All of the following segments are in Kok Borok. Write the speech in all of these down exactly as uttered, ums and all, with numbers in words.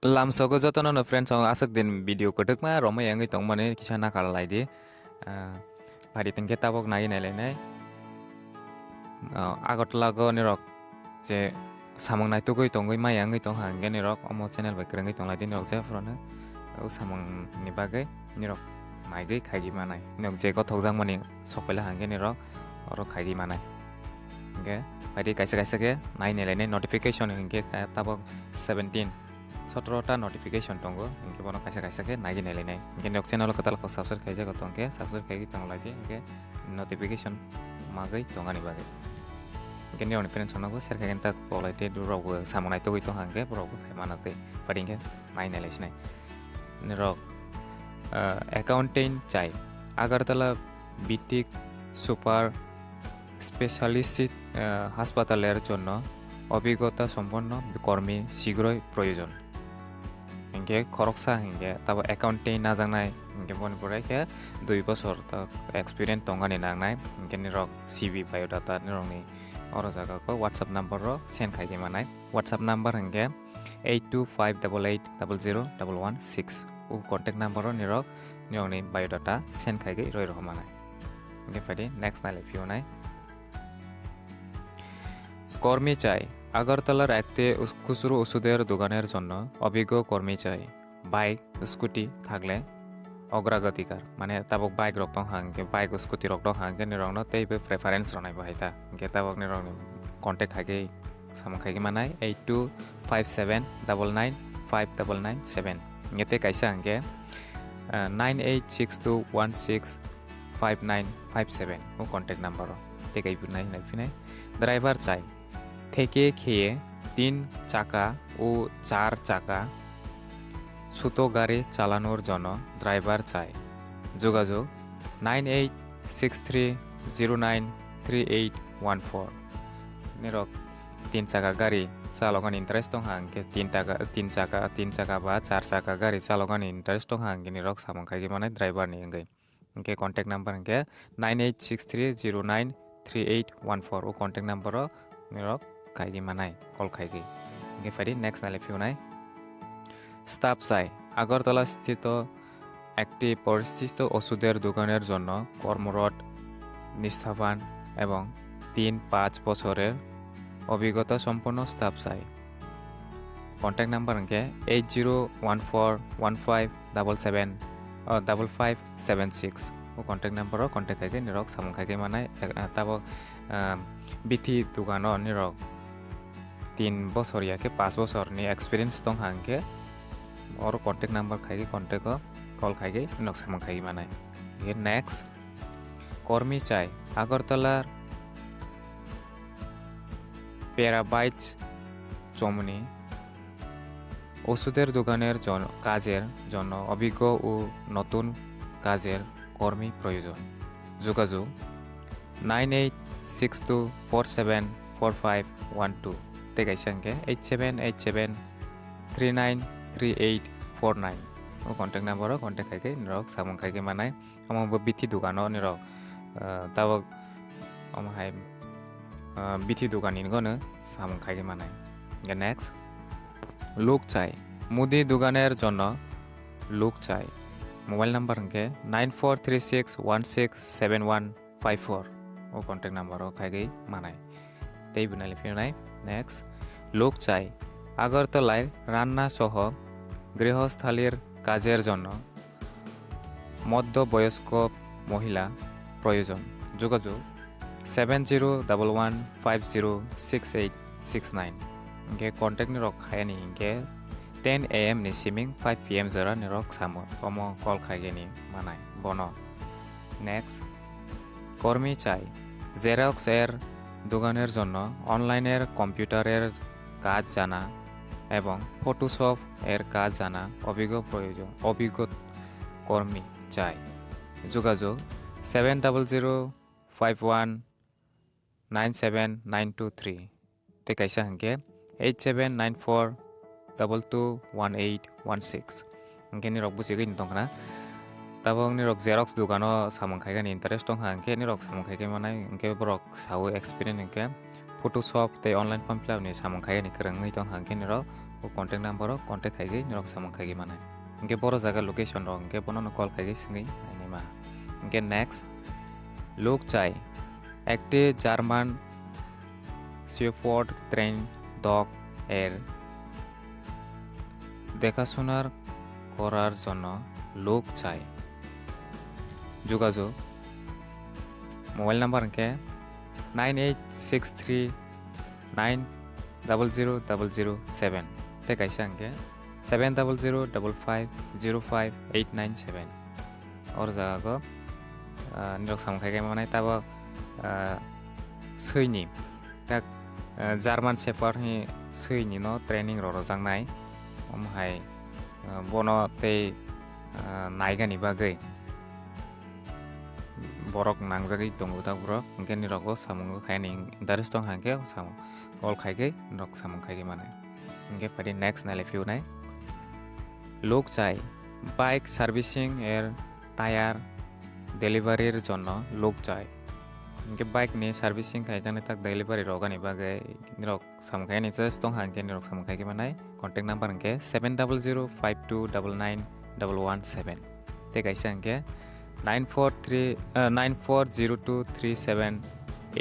Lamsogo jotono no friends, o aswk din video kwdwkma romwi wngwi tongmani kisa nakal lai di. Ah, pari tongkhe tabok nai nai lainai. Ah, Agartala go nirok je samung naitugwi tongwi maya wngwi tongkha hwnkhe nirok omo channel bai kwrwngwi tonglai di nirok jephuru no o samung ni bagwi nirok naigwi khaigwi manai. Nirok je gothokjakmani sokpaila hwnkhe nirok oro khaigwi manai. Hwnkhe pari kaisa kaisa khe nai nai lainai notification hwnkhe tabok seventeen. Sotoro ta notification tongo, hwnkhe bono kaisa kaisa khe nagwi nai lainai. Hwnkhe nok channel o kwtal kok subscribe khaijak tong khe subscribe khaigwi tong lai di, hwnkhe notification magwi tongani bagwi. Hwnkhe nirokni friends rokno bo share khaigwi ta pok lai tei rok bo samung naitugwi tongkha hwnkhe borok bo khai mano tei pari hwnkhe nai nai lai sinai. Nirok, ah, accounting chai Agartala Bitik Super Specialist, ah, হাসপাতালের জন্য অভিজ্ঞতা সম্পন্ন কর্মী শীঘ্রই প্রয়োজন। Hwnkhe khoroksa hwnkhe tabo accounting najaknai, hwnkhe boni pore khe dui bosor ta experience tongani nangnai, hwnkhe nirok C V biodata nirokni oro jaga khe WhatsApp number o send khaigwi manai. WhatsApp number hwnkhe eight two five double eight double zero double one six. O contact number o nirok nirokni biodata send khaigwi roi rohormanai. Hwnkhe phaidi next nai lai phiyonai. কর্মী চাই। আগরতলার একটি উস-, খুচরো ওষুধের দোকানের জন্য অভিজ্ঞ কর্মী চাই। বাইক, স্কুটি থাকলে অগ্রাধিকার, মানে tabok bike rok tong hang khe, bike, scooty rok tong hang khe nirokno teibo preference rwnai bo hai ta. Hwnkhe tabok nirokni contact hai khe samung khai khe manai eight two five seven double nine five double nine seven. Hwnkhe tei kaisa hwnkhe, ah, nine eight six two one six five nine five seven o contact number o tei kaibo nai nai phinai. Driver chai. থেকে খেয়ে তিন চাকা ও চার চাকা ছোট গাড়ি চালানোর জন্য ড্রাইভার চাই। যোগাযোগ nine eight six three zero nine three eight one four. Nirok tin chaka gari chalokani interest tong hang khe tin taka, tin chaka, tin chaka ba char chaka gari chalokani interest tong hang khe nirok samung khai khe manai driver ni wngwi. Hwnkhe contact number hwnkhe nine eight six three zero nine three eight one four. O contact number o nirok khai di manai, call khai di. Hwnkhe phaidi next nai lai phiyonai. Staff চাই। আগরতলা স্থিত একটি পরিচিত ওষুধের দোকানের জন্য কর্মরত নিষ্ঠাবান এবং তিন পাঁচ বছরের অভিজ্ঞতা সম্পন্ন স্টাফ চাই। Contact number hwnkhe eight zero one four one five double seven, oh, double five seven six. O contact number o contact khai khe nirok samung khai khe manai, eh, tabok, ah, bithi dogano nirok tin bosor ya khe paanch bosor ni experience tong hang khe oro contact number khai khe contact o call khai khe nirok samung khai khe manai. Hwnkhe next, কর্মী চাই। আগরতলার প্যারাবাইচ চমনি ওষুধের দোকানের জন-, কাজের জন্য অভিজ্ঞ ও নতুন কাজের কর্মী প্রয়োজন। যোগাযোগ nine eight six two four seven four five one two. Tei kaisa hwnkhe eight seven eight seven three nine three eight four nine. O contact number o contact khai khe norok samung khai khe manai. Omo bo bithi dogano nirok, ah, tabok omo hai, ah, bithi dogani gono samung khai manai. Hwnkhe next, লোক চাই। মুদি দোকানের জন্য লোক চাই। Mobile number hwnkhe nine four three six one six seven one five four. O contact number o khai manai. Tei bo nai le phiyonai. Next, লোক চাই। আগরতলায় রান্না সহ গৃহস্থালির কাজের জন্য মধ্যবয়স্ক মহিলা প্রয়োজন। যোগাযোগ seven zero double one five zero six eight six nine. Hwnkhe contact ni rok khayani hwnkhe ten A M ni siming five P M jora ni rok samo omo call khaigeni manai bono. Next, কর্মী চাই। জেরক্স এর দোকানের জন্য অনলাইনের কম্পিউটারের কাজ জানা এবং ফটোশপ এর কাজ জানা অভিজ্ঞ প্রয়োজন, অভিজ্ঞ কর্মী চাই। যোগাযোগ seven double zero five one nine seven nine two three. Tei kaisa hwnkhe eight seven nine four double two one eight one six. Hwnkhe nirok buchigwi tongkhna. Tabok nirok xerox dogano samung khaigani interest tongkha, hwnkhe nirok samung khaigwi manai, hwnkhe borok sao experience hwnkhe Photoshop tei online form fill up ni samung khaigani kwrwngwi tongkha, hwnkhe nirok o contact number o contact khaigwi norok samung khaigwi manai. Hwnkhe boro jaga location rok hwnkhe bono no call khaigwi swngwi nainai ma. Hwnkhe next, Luk Chai, একটি German shepherd train dog এর দেখাশোনার করার জন্য লোক চাই। যোগাযোগ, mobile number hwnkhe nine eight six three nine double zero double zero seven, tei kaisa hwnkhe seven double zero double five zero five eight nine seven. Oro jaga go, ah, nirok samung khai khe manai tabok, ah, swini tak, ah, German Shepherd hi swini no training rok rwjaknai. Omo hai, ah, bono tei, ah, naigani bagwi borok nangjagwi tongo tak borok, hwnkhe nirok o samung khai ni interest tong hwnkhe samung call khai khe norok samung khai khe manai. Hwnkhe phaidi next nai le phiyunai. লোক চাই, bike servicing এর টায়ার ডেলিভারির জন্য লোক চাই। Hwnkhe bike ni servicing khai jani tak delivery rogani bagwi nirok samung khai ni interest tong hwnkhe nirok samung khai khe manai. Contact number hwnkhe seven double zero five two double nine double one seven. Tei kaisa hwnkhe nine four three, ah, nine four zero two three seven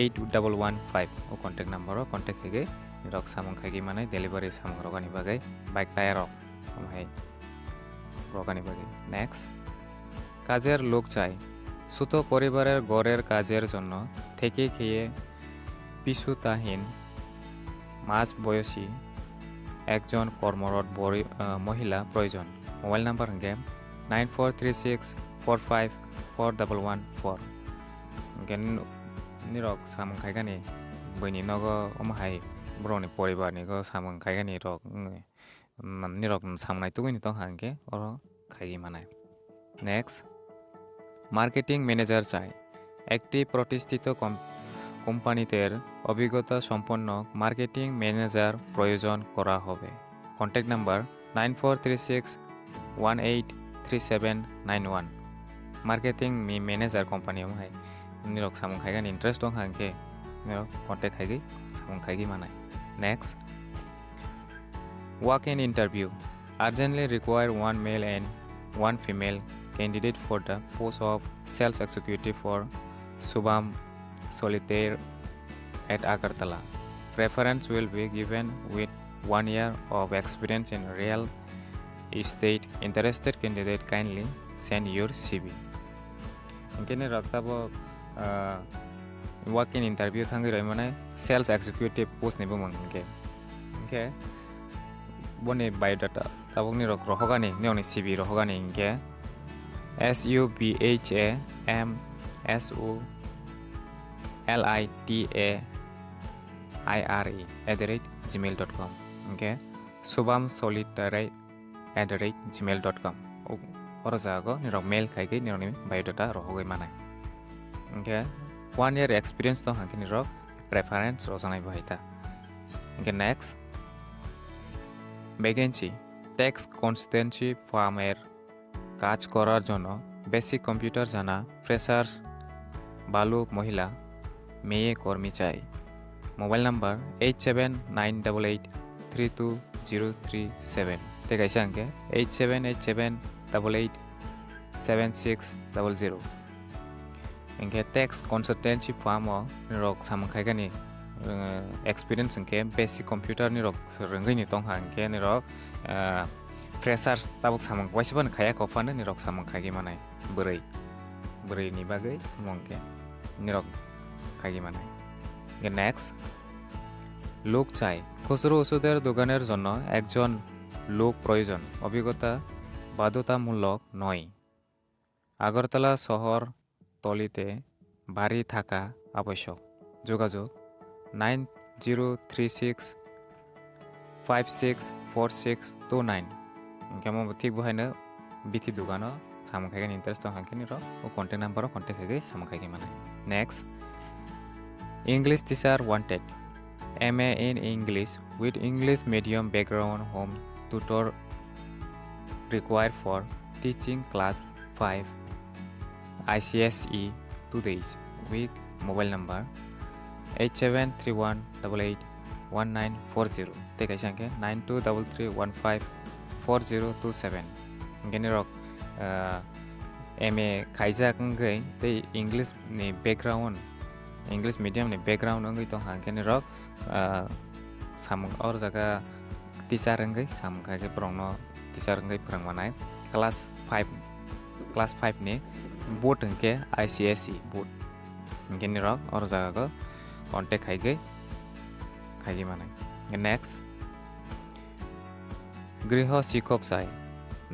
eight double one five o contact number o contact khaigwi nirok samung khaigwi manai delivery samung rogani bagwi bike tire rok omo hai rogani bagwi. Next, কাজের লোক চাই, ছোট পরিবারের ঘরের কাজের জন্য থেকে খেয়ে পিছুতাহীন মাঝবয়সী একজন কর্মরত বরি-, আহ, মহিলা প্রয়োজন। Mobile number hwnkhe nine four three six four five four double one four. Hwnkhe n-, nirok samung khaigani buini nogo omo hai borokni poribarni go samung khaigani rok wngwi, mm, nirok samung naitugwini tongkha hwnkhe oro khaigwi manai. Next, marketing manager চাই। একটি প্রতিষ্ঠিত কম-, কোম্পানিতে অভিজ্ঞতা সম্পন্ন marketing manager প্রয়োজন করা হবে। Contact number nine four three six one eight three seven nine one. Marketing ni manager company omo hai nirok samung khaigani interest tong hwnkhe nirok contact khaigwi samung khaigwi manai. Next, walk-in interview. Urgently require one male and one female candidate for the post of sales executive for Shubham Solitaire at Agartala. Preference will be given with one year of experience in real estate. Interested candidate kindly send your C V. Hwnkhe nirok tabok, ah, walk-in interview thangwi rwimani sales executive post ni bumung hwnkhe. Hwnkhe boni biodata tabok nirok rohogani, nirokni C V rohogani hwnkhe S U B H A M S O L I T A I R E at the rate gmail dot com. Hwnkhe Shubham Solitaire at the rate gmail dot com. O, oro jago nirok mail khaigwi nirokni biodata rohogwi manai. Hwnkhe one year experience tong hwnkhe nirok preference rojaknai bo hai ta. Hwnkhe next, vacancy, tax consultancy firm er কাজ করার জন্য basic computer জানা ফ্রেশার্স বালক মহিলা মেয়ে কর্মী চাই। Mobile number eight seven nine double eight three two zero three seven. Tei kaisa hwnkhe eight seven eight seven double eight seven six double zero. Hwnkhe tax consultancy firm o nirok samung khaigani, eh, experience hwnkhe basic computer nirok rwngwi ni tongkha hwnkhe nirok, eh, freshers tabuk samung waisa phano khaiya kok phano nirok samung khaigwi manai bwrwi, bwrwi ni bagwi omo hwnkhe nirok khaigwi manai. Hwnkhe next, লোক চাই, খুচরো ওষুধের দোকানের জন্য একজন লোক প্রয়োজন, অভিজ্ঞতা বাধ্যতামূলক নয়। আগরতলা শহর তলিতে বাড়ি থাকা আবশ্যক। যোগাযোগ nine zero three six five six four six two nine. Hwnkhe omo thik bo haino bithi dogano samung khaigani interest tong hwnkhe nirok o contact number o contact khaigwi samung khaigwi manai. Next, English teacher wanted. M A in English with English medium background, home tutor required for teaching class five I C S E two days week. Mobile number eight seven three one double eight one nine four zero, tei kaisa hwnkhe nine two double three one five four zero two seven. Hwnkhe nirok, ah, M A khaijak wngwi tei English ni background, English medium ni background wngwi tongkha hwnkhe nirok, ah, samung or jaga teacher wngwi samung khaikhe borokno teacher wngwi phwrwng manai. Class five, class five ni board hwnkhe I C S E board. Hwnkhe nirok or jaga o contact khaigwi khaigwi manai. Next, গৃহ শিক্ষক চাই।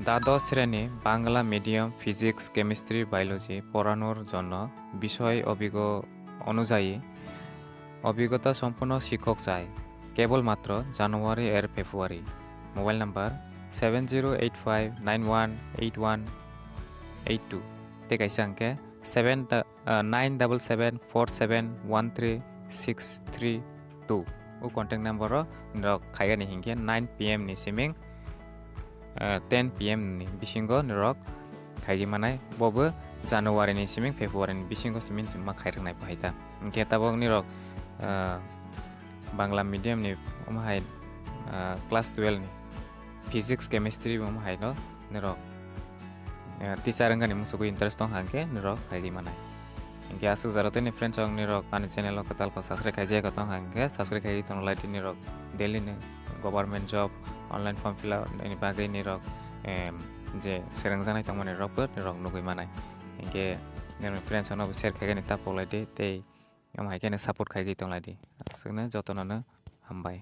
দ্বাদশ শ্রেণী Bangla medium physics, chemistry, biology পড়ানোর জন্য বিষয় অভিজ্ঞ অনুযায়ী অভিজ্ঞতা সম্পন্ন শিক্ষক চাই, কেবলমাত্র জানুয়ারি এর ফেব্রুয়ারি। Mobile number seven zero eight five nine one eight one eight two, tei kaisa hwnkhe seven, ah, nine double seven four seven one three six three two. O contact number o norok khaigani hinkhe nine P M ni siming, ah, ten P M ni bisingo norok khaigwi manai. Bo bo January ni siming February ni bisingo siming ma khairoknai bo hai ta. Hinkhe tabok norok, ah, Bangla medium ni omo hai, ah, class twelve ni physics, chemistry bo omo hai no norok, ah, teacher wngani muchugwi interest tong hang khe norok khaigwi manai. Hinkhe aswk jora tei ni friends rok norok ani channel o kwtal kok subscribe khaijak tong hang khe subscribe khaigwi tong lai tei norok daily ni government job, online form fill up ni bagwi norok, em, je swrwngjaknai tongmani rok bo norok nugwi manai. Hinkhe norok friends rok no bo share khaigani ta pok lai di tei omo hai khe no support khaigwi tong lai di. Aswkno jotono no hambai.